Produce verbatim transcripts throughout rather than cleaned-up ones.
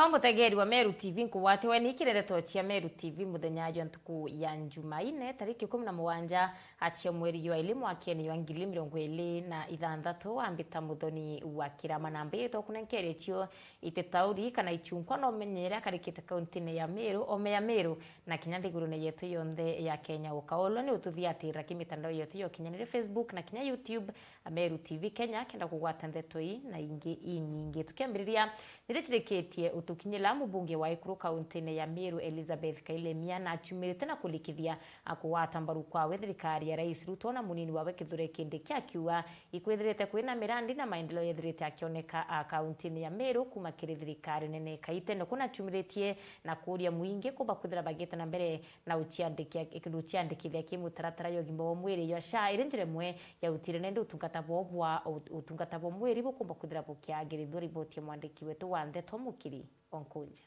Mutegeri wa Meru T V, nkugwatiwe ni kiri ndeto cia Meru T V muthenya jwa ntuku ya Njumaine, tariki ikumi na mugwanja cia mweri jwa ili mwakene jwa ngiri mirongo ili na ithanthatu, ambita Muthoni wa Kirama, na mbitwa kunenkeria cio ititauri kana ichunkwa no menyere akarikite kauntine ya Meru, ome ya Meru, na kinya nthigurune yetu yonthe ya Kenya. Ukaolwa ni ututhiatira ki mitandao yetu ya ukinyanire, Facebook na kinya YouTube, Ameru T V Kenya, kenda kugwata ndeto ii na ingi inyingi. Tukiambiriria, niricirikitie utukinyila mubunge wa ikuru kauntine ya Meru, Elizabeth Kailemia, na achumirite na kurikithia a kugwata mbaru kwawe thirikari ya Rais Ruto na munini wawe Kithure Kindiki, akiuga ikwithirite kwina mirandi na maendeleo yethirite akioneka a kauntine ya Meru kuma kiri thirikari nene. Kaitene kuna achumiritie na kuria mwingi kumba kwithira bagite na mbere na uciandikia, uciandikithia kimutaratara ya ugima bwa mwiri ya SHA iri njira imwe ya utire nende utungata bwa, bwa ut-, utungata bwa mwiri bukumba kwithira bukiagirithua. Riboti ya mwandiki wetu wa ndeto Mukiri Onkunja.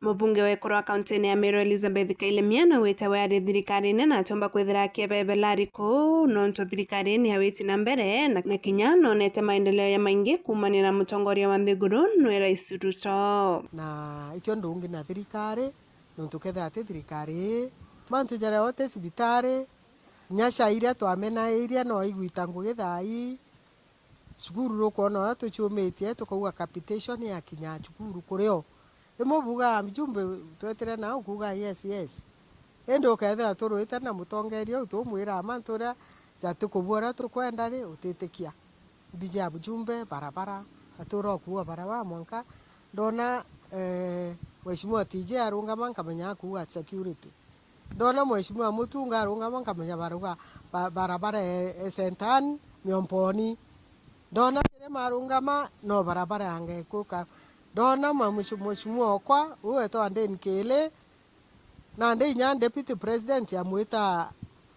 Mubunge wa ikuru wa kauntine ya Meru Elizabeth Kailemia naugite we ari thirikarine na atiumba kwithira akiebebela ariku, nontu thirikari ni awiti na mbere na, na kinya nonete maendeleo ya maingi kuumania na mutongoria wa nthiguru nwe Rais Ruto. Na ikio ndungi na thirikari, nontu kethira ti thirikari ii, mantu jaria ote cibitari, kinya SHA iria twamenairie no igwita ngugi thaa ii. Cukuru rukwona uria tuciumitie, tukauga capitation ya kinya cukuru kuri o. Rimwe bugaa, "Mjumbe, twetire na ukuuga yes, yes." Indi ukethira turwite na mutongeria u, tumwira mantu uria jatikubua uria tukwenda ri, utitikia. Mbiji ya mjumbe, barabara, atura okuuga barabara mwanka. Ndona, eh, Mheshimiwa T J arungama, nkamenya akuuga security. Ndona Mheshimiwa Mutunga arungama, nkamenya barauga ba-, barabara e, e Sentani, Miomponi. Ndona Kirima arungama, no barabara yanga ikuka. Ndona ma-, mheshimiwa okwa, uu wetwa Ndeni Kili, nandi inya deputy president amwita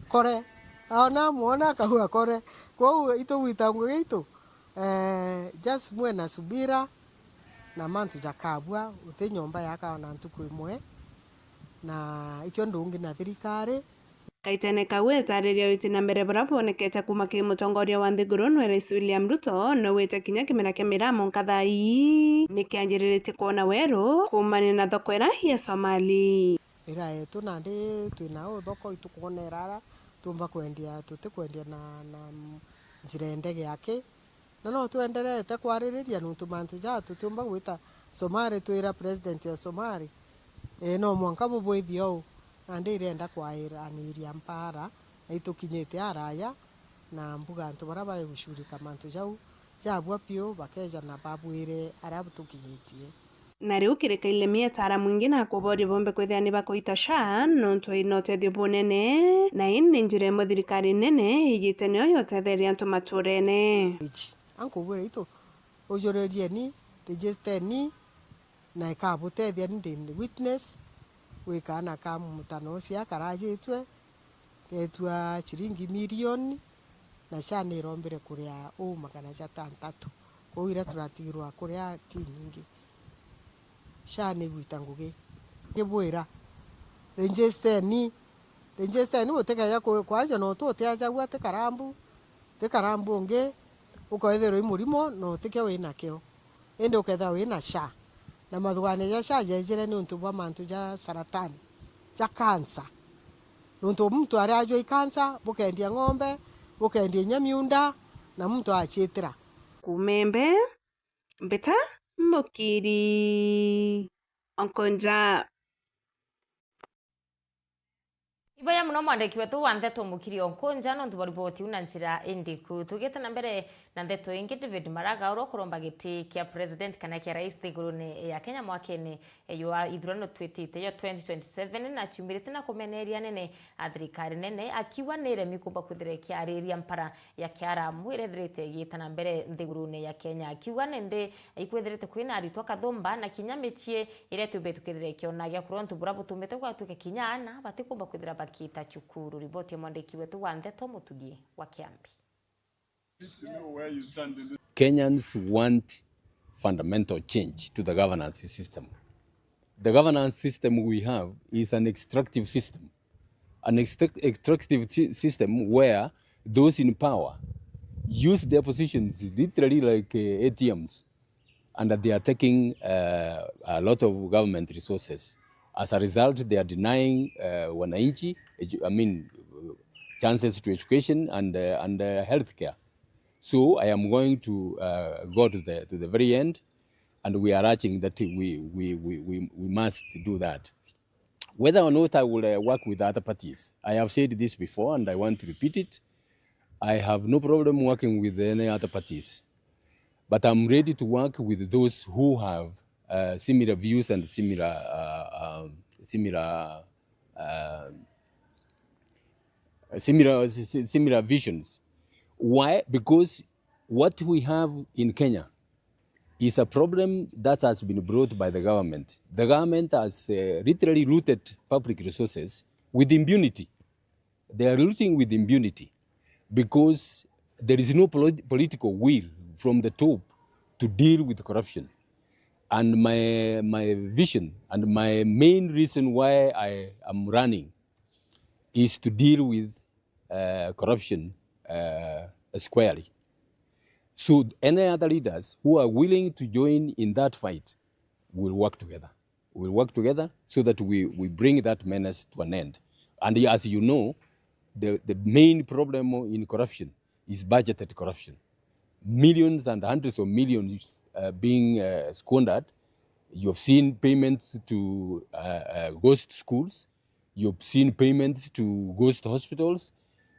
kore. Aona, mwona akauga kore. Kwou itugwita ngugi itu, eh, just mwe na subira, na mantu jakabua, uti nyomba yakawa na ntuku imwe, na ikio ndungi na thirikari. Kaitene kau etariria witi na mbere buria bwonekete kuuma kiri mutongoria wa nthiguru nwe Rais William Ruto, naugite kinya kimera kia miramo nkatha ii nikianjiriritie kwona weru kuumania na thoko iria ya Somali. Ira yetu nandi twina u thoko itukwonera ara tuumba kwendia, tutikwendia na, na njira ya ndege aki. Na no twenderete kwaririria nontu mantu jaa tutiumba gwita Somali twira president ya Somali, ee, no mwanka bubwithie uu, nandi irenda kwairaniria mpara na itukinyite araya, na mbuga antu baria bagushughulika mantu jau jabua piu bakeja na babwire aria butukinyitie. Na riu kiri Kailemia etaara mwingi na akuboria bombe kwithira ni bakuita SHA, nontu ina utethio bunene, na ii ni njira imwe thirikari nene igite nio yotetheria antu maturene. Ankubuira itu, ujuririeni, registeni, na ikabutethia ni ndi witness, gwi kaana ka mutano ucio karajitwe, geetua ciringi milioni, na SHA ni irombire kuria uu magana jatantatu. Kwou iria turatigirwa kuria ti nyingi. SHA ni igwita ngugi. Ngibwira, registeni, registeni, gutikeja ku-, kwaja no tu utiajagua ti karambu, ti karambu ungi, ukeethirwa i murimo na utikio winakio. Indi ukethirwa wina SHA. Na mathugania ja SHA jejire niuntu bwa mantu ja saratani, ja cancer. Nontu muntu ari ajwa i cancer, bukendia ng'ombe, bukendia inya miunda, na muntu aciitira. Kuuma Embu, Mbita Mukiri Onkunja. Iboya muno mwandiki wetu wa ndeto Mukiri Onkunja nontu bwa riboti iu na njira indiku. Tugite na mbere na ndeto ingi, David Maraga uria ukuromba giti kia president kana kia rais nthigurune ya Kenya mwakene jwa ithurano twitite jwa twenty twenty-seven, na achumirite na kumeneria anene a thirikari nene, akiuga ni iremi kumba kwithira ikiariria mpara ya kiaramu iria ithirite igiita na mbere nthigurune ya Kenya, akiuga nindi ikwithirite kwina aritwa kathumba na kinya micii iria itiumbite kwithira ikiona gia kuria, untu buria butumite gwatuika kinya aana batikumba kwithira bakiita cukuru. Riboti ya mwandiki wetu wa ndeto Mutugi wa Kiambi. Kenyans want fundamental change to the governance system. The governance system we have is an extractive system, an extract-, extractive sy-, system where those in power use their positions literally like, uh, A T Ms and that they are taking, uh, a lot of government resources. As a result, they are denying, uh, wananchi edu-, I mean, chances to education and, uh, and, uh, healthcare. So I am going to, uh, go to the, to the very end, and we are urging that we, we, we, we, we must do that. Whether or not I will, uh, work with other parties, I have said this before and I want to repeat it. I have no problem working with any other parties, but I'm ready to work with those who have, uh, similar views and similar, uh, um, similar, uh, similar, si-, si-, similar visions. Why? Because what we have in Kenya is a problem that has been brought by the government. The government has, uh, literally looted public resources with impunity. They are looting with impunity because there is no poli-, political will from the top to deal with corruption. And my, my vision and my main reason why I am running is to deal with, uh, corruption, uh, squarely. So any other leaders who are willing to join in that fight will work together. We'll work together so that we, we bring that menace to an end. And as you know, the, the main problem in corruption is budgeted corruption. Millions and hundreds of millions, uh, being, uh, squandered. You've seen payments to, uh, uh, ghost schools. You've seen payments to ghost hospitals.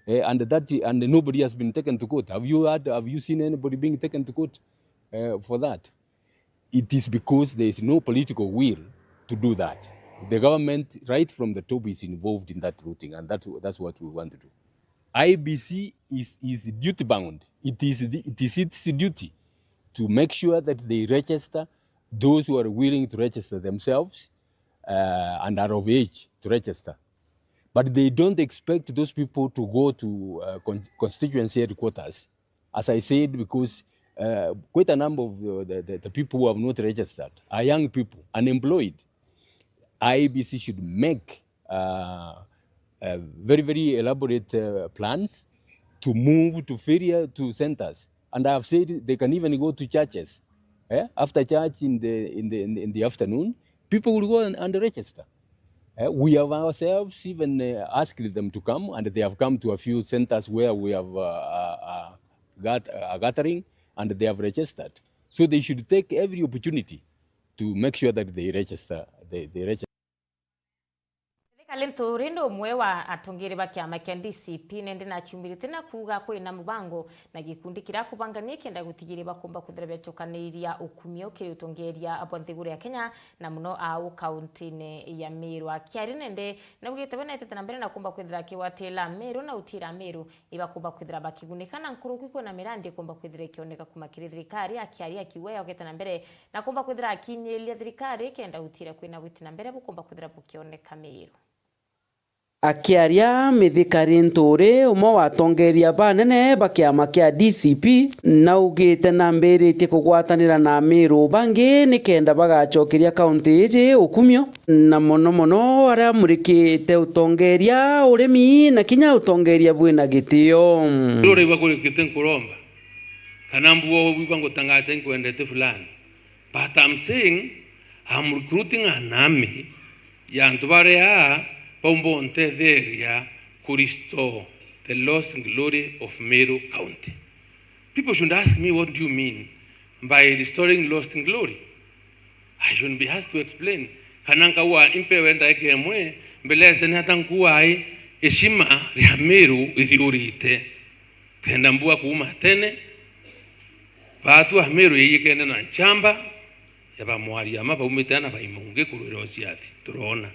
Eh, and that, and nobody has been taken to court. Have you heard, have you seen anybody being taken to court, uh, for that? It is because there is no political will to do that. The government, right from the top, is involved in that looting, and that, that's what we want to do. I E B C is, is duty bound. It is the, it is its duty to make sure that they register those who are willing to register themselves, uh, and are of age to register. But they don't expect those people to go to, uh, con-, constituency headquarters, as I said, because, uh, quite a number of the, the, the, the people who have not registered are young people, unemployed. I E B C should make, uh, uh, very, very elaborate, uh, plans to move to failure to centers. And I have said they can even go to churches. Eh? After church in the, in the, in the, in the afternoon, people will go and, and register. Eh, we have ourselves even, uh, asked them to come, and they have come to a few centers where we have, uh, uh, uh, got, uh, a gathering, and they have registered. So they should take every opportunity to make sure that they register, they, they register. Mithika Linturi ni umwe wa atongeri ba kiama kia D C P, nindi naciumirite na kuuga kwina mubango na gikundi kiria kubangania kenda gutigiria bakumba kwithira becukaniria ukumio kiri utongeria bwa nthiguru ya Kenya, na muno au kauntine ya Meru. Akiaria nende naugite we naitite na mbere na kumba kwithira akigwatira Meru na utira Meru ibakumba kwithira bakigunika na nkuruki kwina mirandi ikumba kwithira ikioneka kuma kiri thirikari. Akiaria akiuga yogite na mbere na kumba kwithira akinyiria thirikari kenda utira kwina gwiti na mbere bukumba kwithira bukioneka Meru. Akiaria Mithika Linturi, umwe wa atongeria banene ba kiama kia D C P, naugite nambiritie kugwatanira na Amiru bangi nikenda bagacokeria kaunti iji ukumio, na mono mono aria amurikite utongeria, urimi na kinya utongeria bwina gitio. Nduraigua kurikite nkuromba, kana mbua wigua ngutangaca inkwendete fulani. But I'm saying, I'm recruiting an army ya antu baria baumba untetheria ku restore the lost glory of Meru County. People should ask me, "What do you mean by restoring lost glory?" I shouldn't be asked to explain. Kana nkauga impewe ndaika imwe, mbelete ni ata nkuai ishima ria Meru ithiurite. Kenda mbua kuuma tene, baatu Amiru yaiyikene na nchamba ya bamwariama baumite na baimungi kurwira uciathi. Turona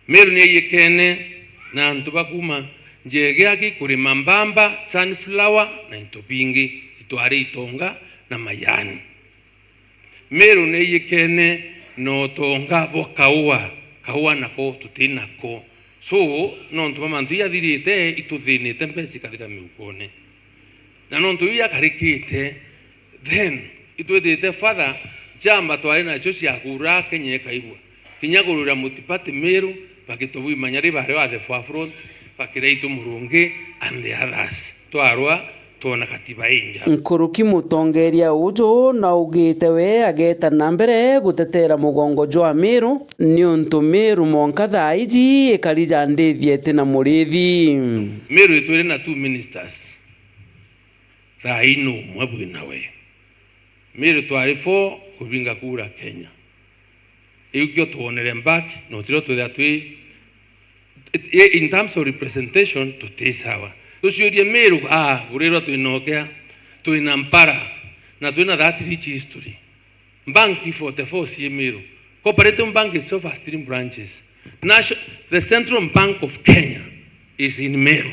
Meru ni yaiyikene na antu ba kuuma Njegiaki kurima mbamba, sunflower na into bingi, itwari itonga na mayani. Meru ni yaiyikene na utonga bwa kaua, kaua nako tuti nako. So, nontu bwa mantu jathirite, ituthinite, mbeca ikathira miukone. Na nontu iu jakarikite, then, itwithite further, nchamba twari nacio cia kuura Kenya ikaigua. Kinya kurwira Mutipati Meru, bakitubui manyari bari wa the forefront, bakira itu Murungi and the others. Twarwa, Twona katiba inja. Nkuruki mutongeria uju naugite we ageeta na mbere gutetera mugongo jwa Meru, niuntu Meru mwanka thaa iji ikari ja ndithi iti na murithi. Meru itwire na two ministers. Thaa ii nu umwe bwi nawe. Meru twari four kubinga kura Kenya. Iu kio twonere mbaki, no tirio twithira twi, it, i, in terms of representation, tuti sawa. Tuciurie Meru, ah, burirwa twina ukea, twina mpara, na twina that rich history. Bank forty-four cii Meru. Cooperative Bank itself has three branches. Nation-, the Central Bank of Kenya is in Meru.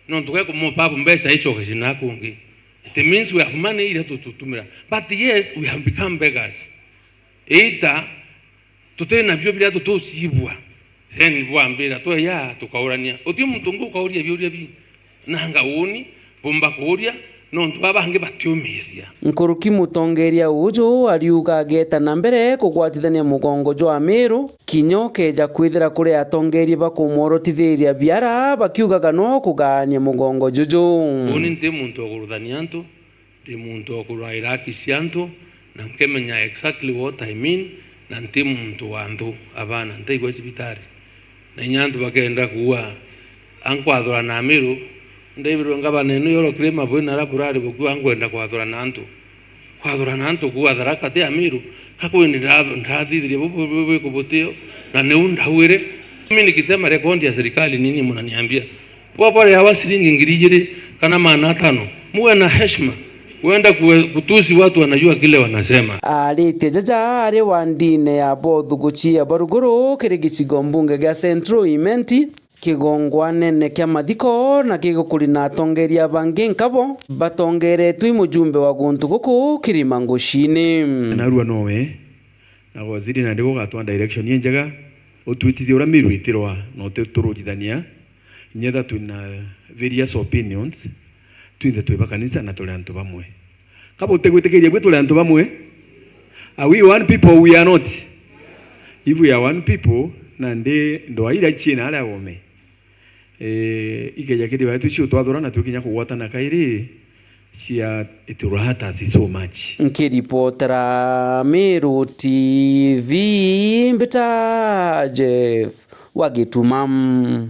Nontu gwe kumupa abu mbeca icoke cina kungi. It means we have money iria tututumira. But yes, we have become beggars. Either tuti nabio biria tutucibua, then bwambira tweya tukaurania. Uti muntu ungi ukauria biuria bi nanga uni bumba kuuria, nontu baa bangi batiumiria. Nkuruki mutongeria uju ariuga ageeta na mbere kugwatithania mugongo jwa Meru, kinya ukeeja kwithira kuri atongeria bakumworotithiria biara bakiugaga no kugaania mugongo juju. Uni nti muntu wa kuruthania antu, ndi muntu wa kurwaira haki cia antu, na nkemenya exactly what I mean, na nti muntu wa nthu. Abana, ntaigua cibitari. Na inya antu bakenda kuua, ankwathura na Meru, ndaibirwe ngavana inu yorokire mabwi na raburari bukua ankwenda kwathura na antu. Kwathura na antu kuua Tharaka ti Amiru, ka kwini ndira-, ndirathithirie bu-, bu-, bu-, bwiku butio, na niu ndauire. Mimi nikisema rekodi ya serikali nini mnaniambia? Kwa pale hawa shilingi ngiri ijiri kana maana atano. Muwe na heshima. Kuenda kuwe-, kutusi watu wanajua kile wanasema. Aritie jaja ari wa ndine ya Bothu guchia baruguru kiri gicigo mbunge gia Central Imenti. Kigongwanene kia mathiko na gigukuri na atongeria bangi nkabo batongeretwe i mujumbe wa guntu guku Kirima Ngucini. Narua nowe, na waziri nandi gugatwa direction injega, utwitithie uria Meru itirwa, na uti-, turujithania, nyetha twina various opinions, twinthe twi ba kanisa na turi antu bamwe. Ka butigwitikiria bwi turi antu bamwe? Are we one people? We are not. If we are one people, nandi ndwaa iria ciina aria wome, eh, ikeja kithirwa twicio twathura na twikinya kugwatana kairi, cia, it will hurt us so much. Nkiripotera Meru T V, mbita Jeff wa Gituma.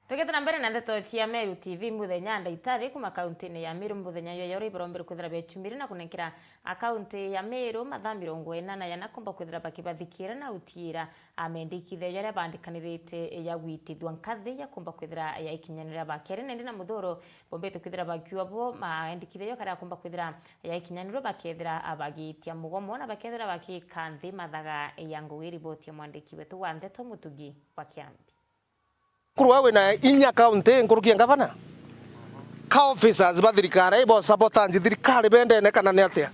Tugite na mbere na ndeto cia Meru T V, muthenya ndaitari kuma kauntine ya Meru, muthenya jwa yoro ibarombere kwithira bechumbire na kunenkera a kaunti ya Meru mathaa mirongo ina na yana kumba kwithira bakibathikira na utiira amendikithia jaria bandikanirite ya gwitithua nkathi ya kumba kwithira ya ikinyanira bakeri nendi na muthuro bombete kwithira bakiua bo maendikithia jo karia kumba kwithira ya ikinyanirwe bakethira abagitia mugomo na bakethira bakika nthi mathaga ya ngugi. Riboti ya mwandiki wetu wa ndeto Mutugi wa Kiambi. Kurwa wina inya kaunti nkuruki ya ngavana? Ka officers ba thirikari ibo sabotage thirikari bendene kana ni atia?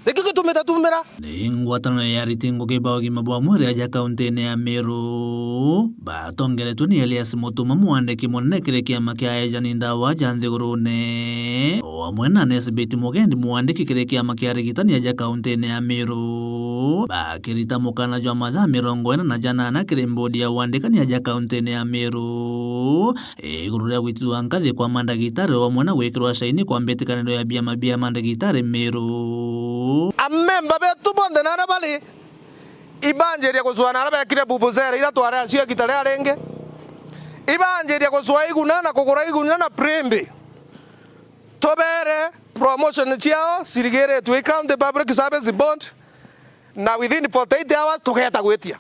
Nikio gitumite tumira. Ni ngwataniro ya ariti ngugi ba ugima bwa mwiri aja kauntine ya Meru batongeretwe ni Elias Mutuma, mwandiki munene kiri kiama kia ejani ndawa ja nthigurune, o amwe na Nesbit Mugendi, mwandiki kiri kiama kia arigitani aja kauntine ya Meru, bakirita mukana jwa mathaa mirongo ina na janana kiri mbodi ya wandikani aja kauntine ya Meru, iguru ria gwitithua nkathi kwa mandagitari o amwe na gwikirwa caini kwa mbitikaniro ya biama bia mandagitari Meru. Amemba betu bonthe na aria bari, ibanjiria gucua na aria bekire bubuzera iria twari acio igita ria ringi. Ibanjiria gucua iguna na kugura iguna na primbi. Tubere promotion ciao cirigiritwe i County Public Service Board, na within forty-eight hours tugeta gwitia.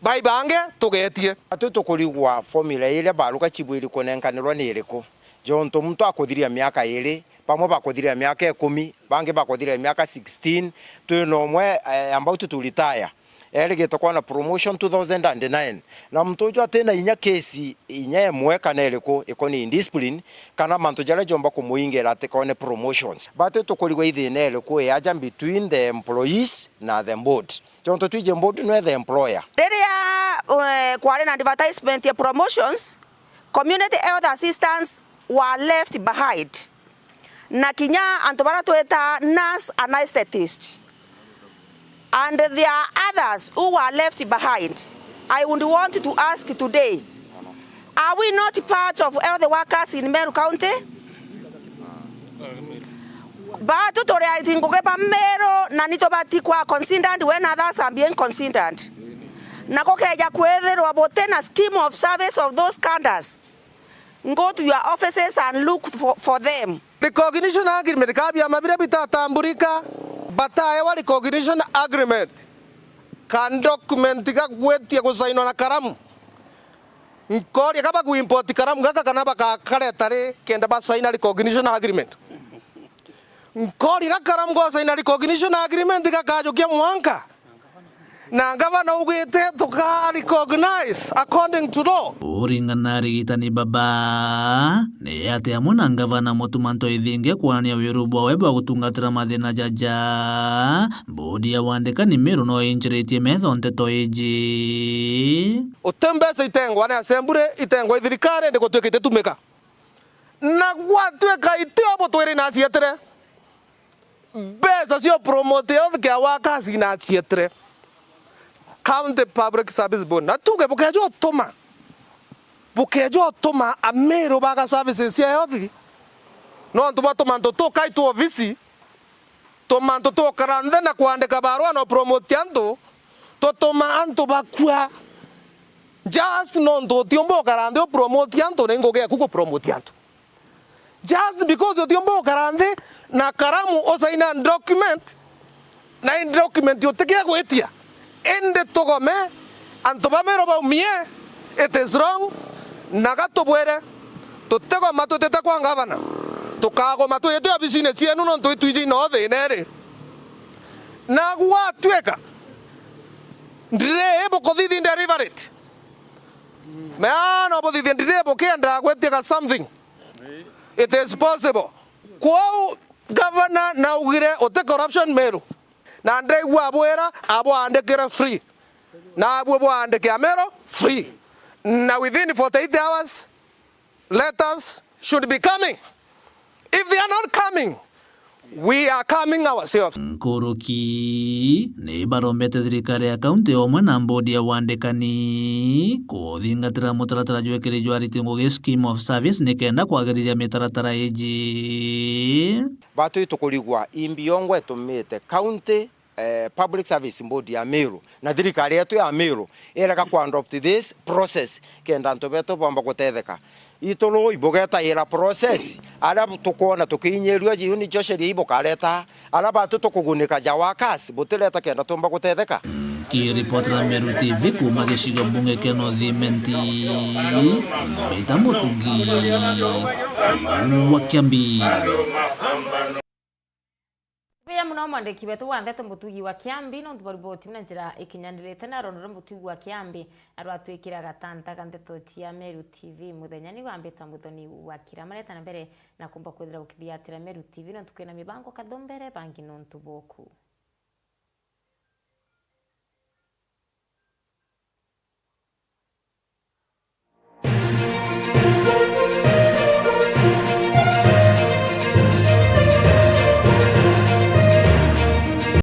Bai bangi tugetie. Atwi tukurigwa formula iria baruga cibwiri kunenkanirwa ni iriku? Jontu muntu akuthiria miaka iri, bamwe bakuthiria miaka ikumi, bangi bakuthiria miaka sixteen, twina umwe, eh, about to retire. Erigite kwana promotion two thousand and nine, na muntu uju atina inya kesi inya imwe kana iriku ikoni indiscipline kana mantu jaria jomba kumuingira atikone promotions. Batu tukurigwa ithina iriku yaja between the employees na the board? Jontu twiji board nwe the employer. Riria, eh, kwari na advertisement ya promotions, community health assistants were left behind. Na kinya antu baria twita nurse anesthetist. And there are others who were left behind. I would want to ask today, are we not part of health workers in Meru County? Batu turi ariti ngugi ba Meru na nitubati kwa considered when others are being considered. Na gukeja kwithirwa butina scheme of service of those cadres, go to your offices and look for, for them. Recognition agreement, ka biama biria bitatamburika, bataewa recognition agreement, ka document ga gwitia gusainwa na karamu. Nkoria ka bakuimport karamu gaka kana bakakareta ri kenda basaina recognition agreement? Nkoria ga karamu gosaina recognition agreement gakajukia mwanka? Na ngavana augite tuka recognize according to law. Uringana na arigitani baba, ni ati amwe na ngavana Mutuma M'Ethingia kwonania wiru bwawe bwa gutungatira mathina jaja, bodi ya wandikani Meru no injiritie metho nteto iji. Uti mbeca itengwa ni assembly, itengwa i thirikari, indi gutuikite tumika. Na gwatuika itio butwiri na cietire. Mbeca cia promote health care workers inacietire County Public Service Board. Na tuge bukeja utuma, bukeja utuma Ameru baga services cia health, nontu bwa tumantu tukai tu ofisi, tumantu tukara nthi na kwandika barua na promote antu, tutuma antu bakua. Just nontu utiumba ukara nthi u promote antu, ni ngugi yaku ku promote antu. Just because utiumba ukara nthi na karamu usaina document, na i document utikia gwitia. Indi tugome, antu ba Meru baumie, it is wrong, na gatubwire, tutigoma twitite kwa ngavana, tukagoma twitite obisine cienu nontu itwiji no thina iri. Na gwatuika ndiri ibukuthithia deliberate, mea no buthithie ndiri bukienda gwitika something. It is possible. Kwou gavana naugire uti corruption Meru, na ndaigua abwira abwandikire free, na abue bwandike Ameru free, na within forty-eight hours letters should be coming. If they are not coming, we are coming ourselves. Nkuruki ni barombete thirikari ya kaunti omwe na bodi ya wandikani kuthingatira mutaratara jwekiri jwa ariti ngugi, scheme of service, nikenda kwagirithia mitaratara iji. Batu itukurigwa imbi yongwa itumite county eh, Public Service Board ya Meru na thirikari yetu ya Meru irega ku adopt this process kenda antu betu bomba gutetheka. Ituru ibugetaira process, aria tukwona tukiinyirua jiu nicio sheria ibukareta, aria batu tukugunika ja workers butireta kenda tumba gutetheka. Kiripotera Meru T V kuma gicigo bunge kia North Imenti, Mbita Mutugi wa Kiambi. Mbuya mono mwandiki wetu wa ndeto Mutugi wa Kiambi, nontu bwa riboti na njira ikinyanirite na rondora Mutugi wa Kiambi arwatwikira gatanta ga ndeto cia Meru T V muthenya ni wambita Muthoni wa Kira. Mareta na mbere na kumba kwithira ukithiatira Meru T V nontu kwina mibango kathumbere bangi nontu boku.